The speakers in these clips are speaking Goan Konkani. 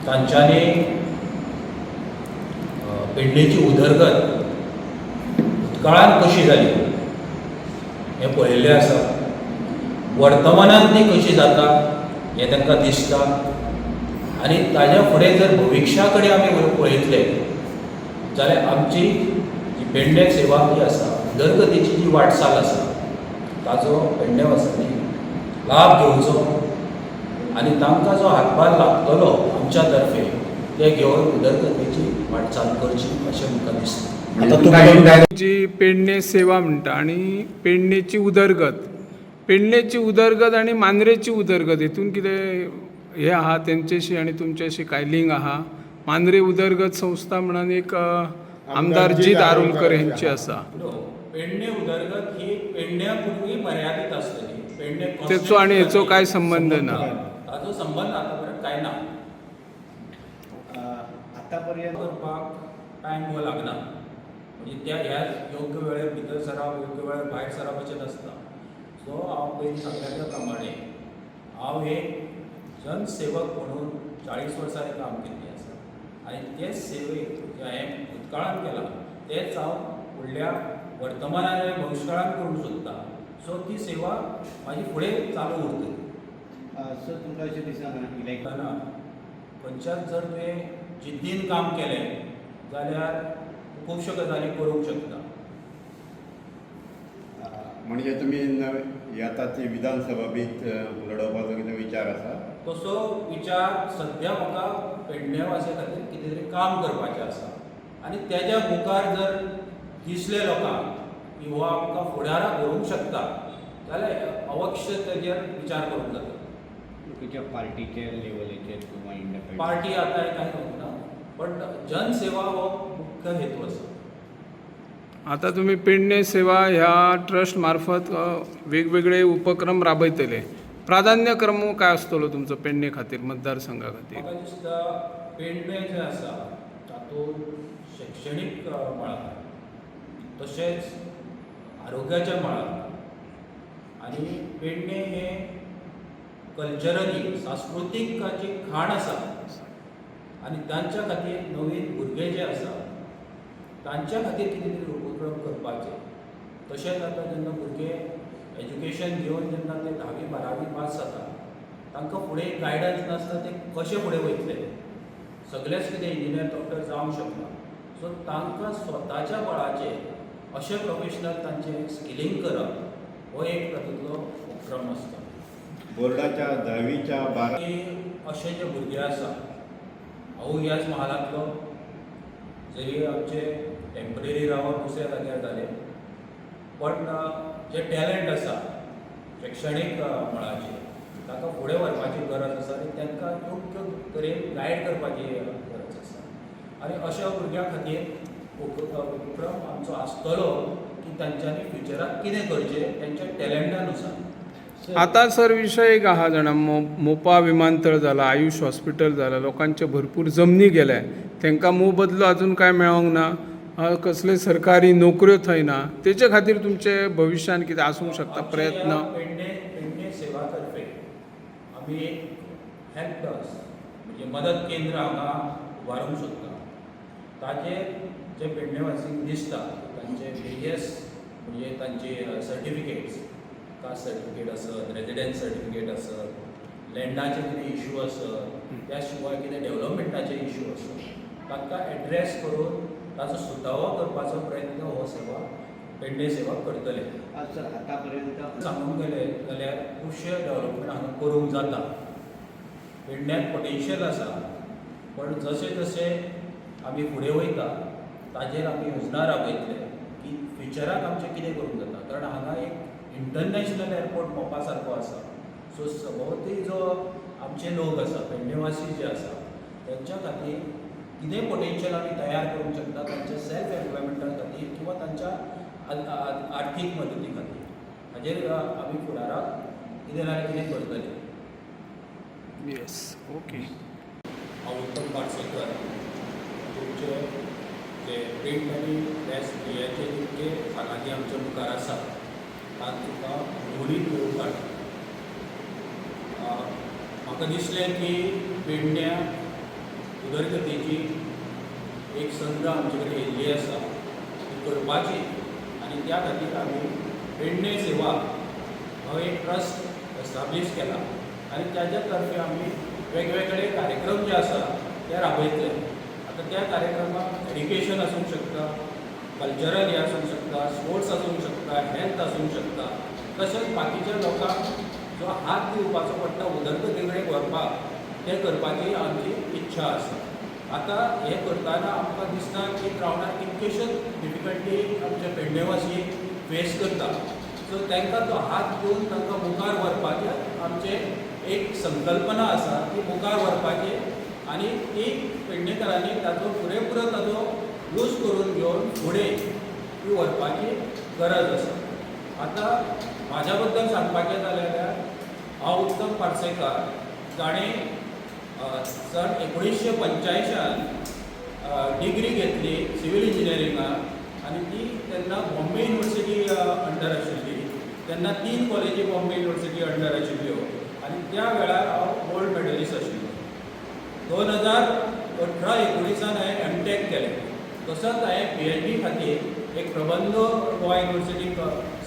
तांच्यांनी पेडणेची उदरगत भूतकाळान कशी जाली हें पळयल्लें आसा. वर्तमानान ती कशी जाता हें तांकां दिसता आनी ताज्या फुडें जर भविश्या कडेन आमी पळयतले जाल्यार आमची जी पेडणे सेवा जी आसा, उदरगतीची जी वाटचाल आसा, ताजो पेडणेवासियांनी लाभ घेवचो आनी तांकां जो हातभार लागतलो आमच्या तर्फे ते घेवन उदरगतीची वाटचाल करची अशें म्हाका दिसता. आता तुमकां जी पेडणे सेवा म्हणटा आनी पेडणेची उदरगत, पेडणेची उदरगत आनी मांद्रेची उदरगत हेतून कितें हें आहा तेंच्याशी आनी तुमच्याशी काय लिंक आहा? मांद्रे उदरगत संस्था म्हणून एक आमदार जीत आरोलकर हेंची आसा. नो, पेडणे उदरगत ही पेडण्या पुरती मर्यादीत आसतली. पेडणे तेचो आनी हेचो काय संबंद ना? ताजो संबंद आतां पर्यंत काय ना. आतापर्यंत करपाक टायम हो लागना, म्हणजे त्या ह्या योग्य वेळेर भितर सरप, योग्य वेळार भायर सरप अशें नासता. सो हांव पयलीं सांगल्या त्या प्रमाणे हांव एक जनसेवक म्हणून 40 वर्सां हें काम केल्लें आसा आनी तेच सेवेक जें हांवें भूतकाळान केलां तेंच हांव फुडल्या वर्तमानान आनी भविश्यकाळान करूंक सोदतां. सो ती सेवा म्हाजी फुडें चालू उरतली. सर, तुमकां अशें दिसना इलेक्ट ना, खंयच्याच जर तुवें जिद्दीन काम केलें जाल्यार खुबश्यो गजाली करूंक शकता. म्हणजे तुमी नवे येता ती विधानसभा बीत लढोवपाचो कितें विचार आसा? तसो विचार सद्या म्हाका पेडणेवासी खातीर कितें तरी काम करपाचें आसा आनी तेज्या मुखार जर दिसलें लोकांक की हो आमकां फुडाराक व्हरूंक शकता जाल्यार अवश्य तेजेर विचार करूंक जाता. खंयच्या पार्टीच्या लेवलीचेर किंवा इंडिपेंडंट? पार्टी आतां हें कांय सांगूंक ना, पण जनसेवा हो मुख्य हेतू आसा. आता तुमी पेडणे सेवा ह्या ट्रस्ट मार्फत वेगवेगळे उपक्रम राबयतले. प्राधान्यक्रम काय आसतलो तुमचो पेडणे खातीर, मतदारसंघा खातीर? म्हाका दिसता पेडणे जें आसा तातूंत शैक्षणीक मळार तशेंच आरोग्याच्या मळार आनी पेडणे हें कल्चरली सांस्कृतीक जी खाण आसा आनी तांच्या खातीर नवीन भुरगे जे आसा तांच्या खातीर कितें तरी उपक्रम करपाचे. तशेंच आतां जेन्ना भुरगे एज्युकेशन घेवन जेन्ना ते धावी बारावी पास जाता, तांकां फुडें गायडन्स नासता, ते कशे फुडें वयतले? सगलेच कितें इंजिनियर, डॉक्टर जावंक शकना. सो तांकां स्वताच्या बळाचेर अशें प्रोफेशनल तांचें स्किलींग करप हो एक तातूंतलो उपक्रम आसता. बोर्डाच्या धावीच्या बारा की अशे जे भुरगे आसा, हांवूय ह्याच महालांतलो, जरी आमचे टेंपररी रावप दुसऱ्या जाग्यार जालें, पण जे टॅलंट आसा शैक्षणीक मळाचेर ताका फुडें व्हरपाची गरज आसा आनी तांकां योग्य तरेन गायड करपाची गरज आसा. आनी अशा भुरग्यां खातीर उपक्रम आमचो आसतलो की तांच्यांनी फ्युचराक कितें करचें तांच्या टॅलंटा नुसार. आता सर, विशय एक आहा जाणा, मोपा विमानतळ जाला, आयुष हॉस्पिटल जाला, लोकांचे भरपूर जमनी गेले, तांकां मोबदलो अजून काय मेळोंक ना, कसले सरकारी नोकऱ्यो थंय ना. तेचे खातीर तुमचे भविश्यान कितें आसूंक शकता आमचे प्रयत्न? ह्या पेडणे पेडणे सेवा तर्फे आमी एक हेल्प डेस्क म्हणजे मदत केंद्र हांगा उबारूंक सोदता. ताजेर जे पेडणेवासींक दिसता तांचे वेरियस म्हणजे तांचे सर्टिफिकेट्स, कास्ट सर्टिफिकेट आसत, रेजिडन्स सर्टिफिकेट आसत, लँडाचे कितें इशू आसत, त्या शिवाय कितें डेवलपमेंटाचे इशू आसत, तांकां एड्रेस करून ताचो सुटावो करपाचो प्रयत्न हो सेवा पेडणे सेवा करतले. सर, आतापर्यंत सांगूंक गेले जाल्यार खुबशे डेवलपमेंट हांगा करूंक जाता. पेडण्याक पोटेन्शियल आसा, पण जशें जशें आमी फुडें वयता ताजेर आमी योजना राबयतले की फ्युचराक आमचें कितें करूंक जाता, कारण हांगा एक इंटरनॅशनल एअरपोर्ट मोपा सारको आसा. सो सभोवती जो आमचे लोक आसा, पेडणेवासी जे आसा, तेंच्या खातीर कितें पोटेन्शियल आमी तयार करूंक शकता तांच्या सेल्फ एम्प्लॉयमेंटा खातीर किंवा तांच्या आर्थीक मदती खातीर, हाजेर आमी फुडाराक कितें ना कितें करतले. येस, ओके. हांव उत्तम पार्सेकर, तुमचे जे प्रिंट आनी प्रेस मिडियाचे जितके सांगाती आमच्या मुखार आसा तांकां तुका उणीत मेळून काडटा. म्हाका दिसलें की पेडण्यां उदरगतीची एक संद आमचे कडेन येयल्ली आसा, ती करपाची आनी त्या खातीर आमी पेडणे सेवा हो एक ट्रस्ट एस्टाब्लीश केला आनी ताच्या तर्फे आमी वेगवेगळे कार्यक्रम जे आसा ते राबयतले. आतां त्या कार्यक्रमाक एड्युकेशन आसूंक शकता, कल्चरल हें आसूंक शकता, स्पोर्ट्स आसूंक शकता, हेल्थ आसूंक शकता, तशेंच बाकीच्या लोकांक जो हात दिवपाचो पडटा उदरगती कडेन व्हरपाक, तें करपाची आमची इच्छा आसा. आतां हें करतना आमकां दिसता की ग्रावंडार कितक्योश्योच डिफिकल्टी आमचे पेडणेवासी फेस करता. सो तांकां तो हात दिवन तांकां मुखार व्हरपाचें आमचें एक संकल्पना आसा, ती मुखार व्हरपाची आनी ती पेडणेकरांनी ताचो पुरेपुरो ताचो यूज करून घेवन फुडें ती व्हरपाची गरज आसा. आतां म्हाज्या बद्दल सांगपाचें जालें जाल्यार हांव उत्तम पार्सेकार, जाणें सन 1985न डिग्री घेतली सिवील इंजिनियरिंगाक आनी ती तेन्ना बॉम्बे युनिवर्सिटी अंडर आशिल्ली. तेन्ना तीन कॉलेजी बॉम्बे युनिवर्सिटी अंडर आशिल्ल्यो आनी त्या वेळार हांव गोल्ड मेडलिस्ट आशिल्लो. 2018-19 हांवें एम टेक केलें. तसोच हांवें पीएचडी खातीर एक प्रबंध गोवा युनिवर्सिटीक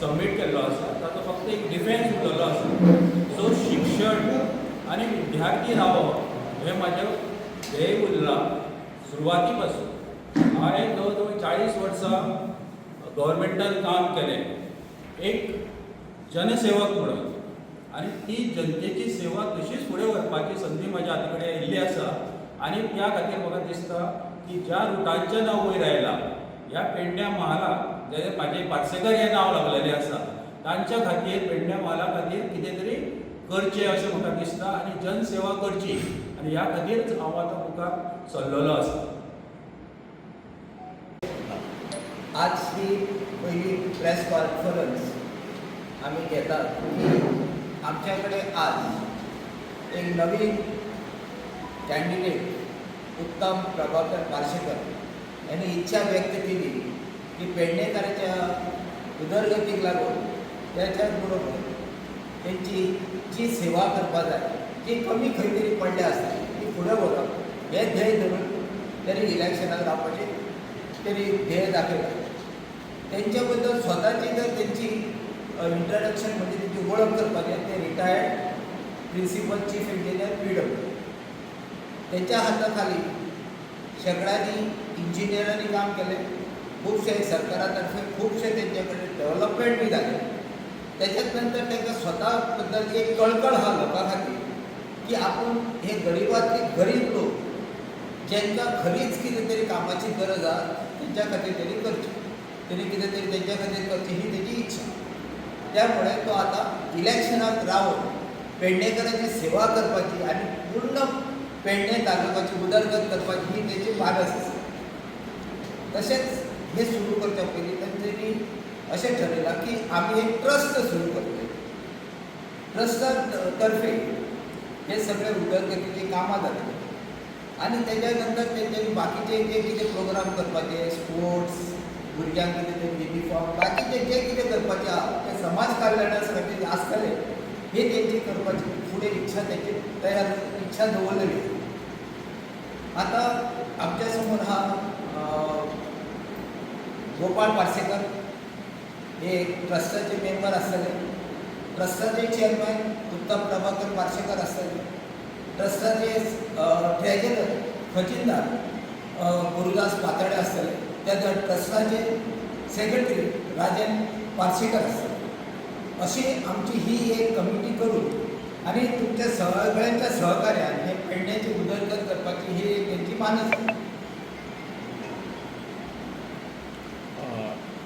सबमीट केल्लो आसा. ताचो फक्त एक डिफेन्स उरलेलो आसा. सो शिक्षण आनी विद्यार्थी रावप हें म्हाजें ध्येय उरलां सुरवाती पासून. हांवें जवळ जवळ 40 वर्सां गव्हर्मेंटान काम केलें एक जनसेवक म्हणून आनी ती जनतेची सेवा तशीच फुडें व्हरपाची संदी म्हज्या हाती कडेन आयिल्ली आसा. आनी त्या खातीर म्हाका दिसता की ज्या रुटांचें नांव वयर आयलां, ह्या पेडण्या म्हालाक जे म्हाजें पार्सेकर हें नांव लागलेलें आसा, तांच्या खातीर, पेडण्या म्हाला खातीर कितें तरी करचें अशें म्हाका दिसता आनी जनसेवा करची आनी ह्या खातीरच हांव आतां मुखार सरलेलो आसा. आज ही पहिली प्रेस कॉन्फरन्स आम्ही घेतात की आमच्याकडे आज एक नवीन कॅन्डिडेट उत्तम प्रभाकर पार्सेकर यांनी इच्छा व्यक्त केली की पेडणेकराच्या उदरगतीक लागून, त्याच्याच बरोबर त्यांची जी सेवा करपा जाय, जी कमी खंय तरी पडल्या आसता, ती फुडें व्हरप हें ध्येय धरून त्यांनी इलेक्शनाक रावपाचें त्यांनी ध्येय दाखयलां. त्यांच्याबद्दल स्वताची जर त्यांची इंट्रोडक्शन म्हणजे त्यांची वळख करपाची, ते retired principal chief engineer PW. त्यांच्या हाताखाली शेंकड्यांनी इंजिनियरांनी काम केलें. खुबशे सरकारा तर्फे खुबशे तेंचे कडेन डेवलपमेंट बी जालें. त्याच्यात नंतर तांकां स्वता बद्दल एक कळकळ आहा लोकां खातीर की आपूण हे गरिबांतले गरीब लोक, ज्यांकां खरीच कितें तरी कामाची गरज आहा, तेंच्या खातीर तेणी करचें, तेणी कितें तरी तेंच्या खातीर करचें, ही तेजी इच्छा. त्यामुळे तो आतां इलेक्शनाक रावन पेडणेकरांची सेवा करपाची आनी पूर्ण पेडणे तालुक्याची उदरगत करपाची ही तेची मानस आसा. तशेंच हे सुरू करच्या पयलीं तेंच्यांनी अशें ठरयलां की आमी एक ट्रस्ट सुरू करतले. ट्रस्टा तर्फे हे सगळे उदरगतीची कामां जातली आनी तेच्या नंतर तेंच्यांनी बाकीचे जे कितें प्रोग्राम करपाचे, स्पोर्ट्स, भुरग्यांक कितें ते युनिफॉर्म, बाकीचे जे कितें करपाचें आहा ते समाज कल्याणा खातीर आसतले, हे तेंची करपाची फुडें इच्छा तेंची तयार इच्छा दवरलेली. आतां आमच्या समोर हा गोपाळ पार्सेकर हे ट्रस्टाचे मेंबर आसतले, ट्रस्टाचे चेअरमॅन उत्तम प्रभाकर पार्सेकर आसतले, ट्रस्टाचे ट्रेजरर खजिनदार गुरुदास पाताडे आसतले, त्या ट्रस्टाचे सेक्रेटरी राजन पार्सेकर आसतले. अशी आमची ही एक कमिटी करून आनी तुमच्या सगळ्यांच्या सहकार्यान हे पेडण्याची उदरगत करपाची ही एक तेंची मानस.